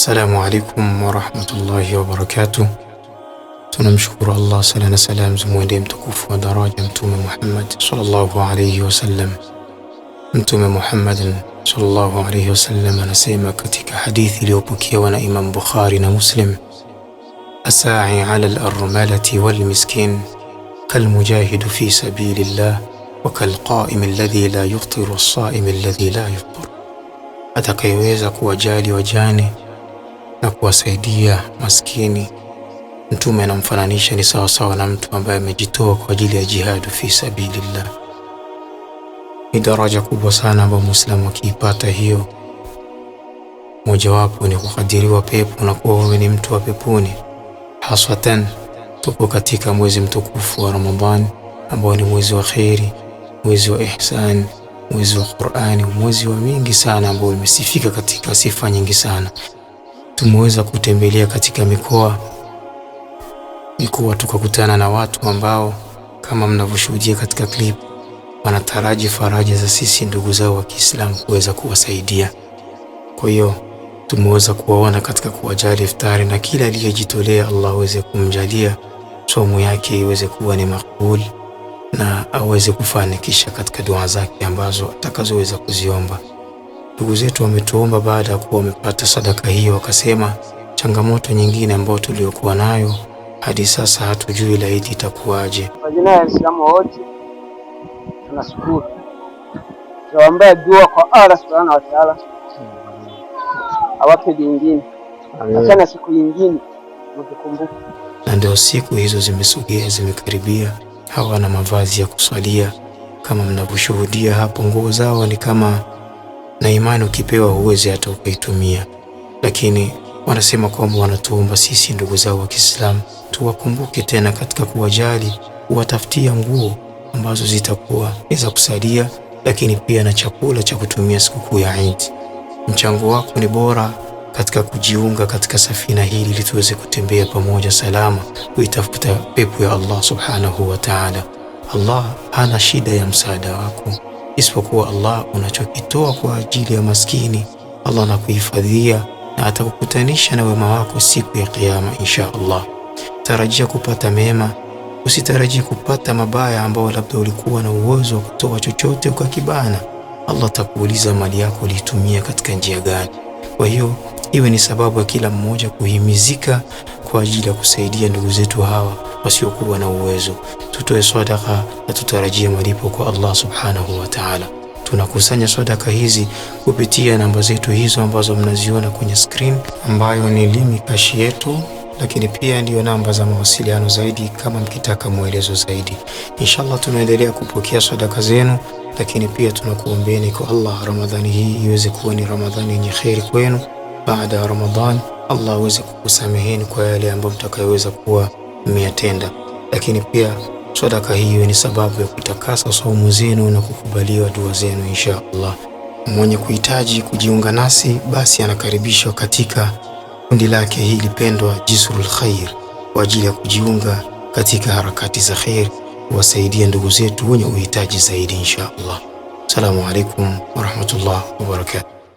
Assalamu alaikum warahmatullahi wabarakatuh. Tunamshukuru Allah, sala na salam zimwendee mtukufu wa daraja Mtume Muhammad sallallahu alayhi wasallam. Mtume Muhammad sallallahu alayhi wasallam anasema katika hadithi iliyopokewa na Imam Bukhari na Muslim, asai ala al-armalati wal-miskin kalmujahidu fi sabilillah wa kalqaimi alladhi la yuftiru wassaimi alladhi la yuftir, atakayeweza kuwajali wajane na kuwasaidia maskini, Mtume anamfananisha ni sawasawa na mtu ambaye amejitoa kwa ajili ya jihadu fi sabilillah. Ni daraja kubwa sana ambayo Muislamu akiipata hiyo, mojawapo ni kukadiriwa pepo na kuwa wewe ni mtu wa peponi. Haswatan tupo katika mwezi mtukufu wa Ramadhani ambao ni mwezi wa kheri, mwezi wa ihsan, mwezi wa Qur'ani, mwezi wa mingi sana ambao umesifika katika sifa nyingi sana. Tumeweza kutembelea katika mikoa tukakutana na watu ambao kama mnavyoshuhudia katika clip wanataraji faraja za sisi ndugu zao wa Kiislamu kuweza kuwasaidia. Kwa hiyo tumeweza kuwaona katika kuwajali iftari, na kila aliyejitolea Allah aweze kumjalia somo yake iweze kuwa ni makbul na aweze kufanikisha katika dua zake ambazo atakazoweza kuziomba. Ndugu zetu wametuomba baada ya kuwa wamepata sadaka hiyo, wakasema changamoto nyingine ambayo tuliokuwa nayo hadi sasa hatujui laiti itakuwaje. Kwa jina ya Waislamu wote tunashukuru, tunaombea dua kwa Allah subhanahu wa ta'ala awape lingine, achana siku nyingine mtukumbuke. Na ndio siku hizo zimesogea, zimekaribia. Hawana mavazi ya kuswalia kama mnavyoshuhudia hapo, nguo zao ni kama na imani, ukipewa huwezi hata ukaitumia. Lakini wanasema kwamba wanatuomba sisi ndugu zao wa Kiislamu tuwakumbuke tena katika kuwajali, kuwatafutia nguo ambazo zitakuwa ni za kusalia, lakini pia na chakula cha kutumia sikukuu ya Eid. Mchango wako ni bora katika kujiunga katika safina hili ili tuweze kutembea pamoja salama kuitafuta pepo ya Allah subhanahu wa ta'ala. Allah hana shida ya msaada wako, isipokuwa Allah unachokitoa kwa ajili ya maskini, Allah anakuhifadhia na atakukutanisha na wema wako siku ya Kiyama insha Allah. Tarajia kupata mema, usitarajie kupata mabaya ambao labda ulikuwa na uwezo wa kutoa chochote ukakibana. Allah atakuuliza mali yako uliitumia katika njia gani. Kwa hiyo iwe ni sababu ya kila mmoja kuhimizika kwa ajili ya kusaidia ndugu zetu hawa wasiokuwa na uwezo. Tutoe sadaka na tutarajie malipo kwa Allah subhanahu wa ta'ala. Tunakusanya sadaka hizi kupitia namba zetu hizo ambazo mnaziona kwenye screen, ambayo ni Limi Kashi yetu, lakini pia ndiyo namba za mawasiliano zaidi kama mkitaka mwelezo zaidi. Inshallah tunaendelea kupokea sadaka zenu, lakini pia tunakuombeeni kwa Allah Ramadhani hii iweze kuwa ni Ramadhani yenye kheri kwenu. Baada ya Ramadhani Allah aweze kukusameheni kwa yale ambayo mtakayoweza kuwa mmeyatenda, lakini pia sadaka hii iwe ni sababu ya kutakasa saumu zenu na kukubaliwa dua zenu insha Allah. Mwenye kuhitaji kujiunga nasi basi anakaribishwa katika kundi lake hili pendwa Jisrul Khair kwa ajili ya kujiunga katika harakati za khair, kuwasaidia ndugu zetu wenye uhitaji zaidi insha Allah. Assalamu alaikum warahmatullah wabarakatuh.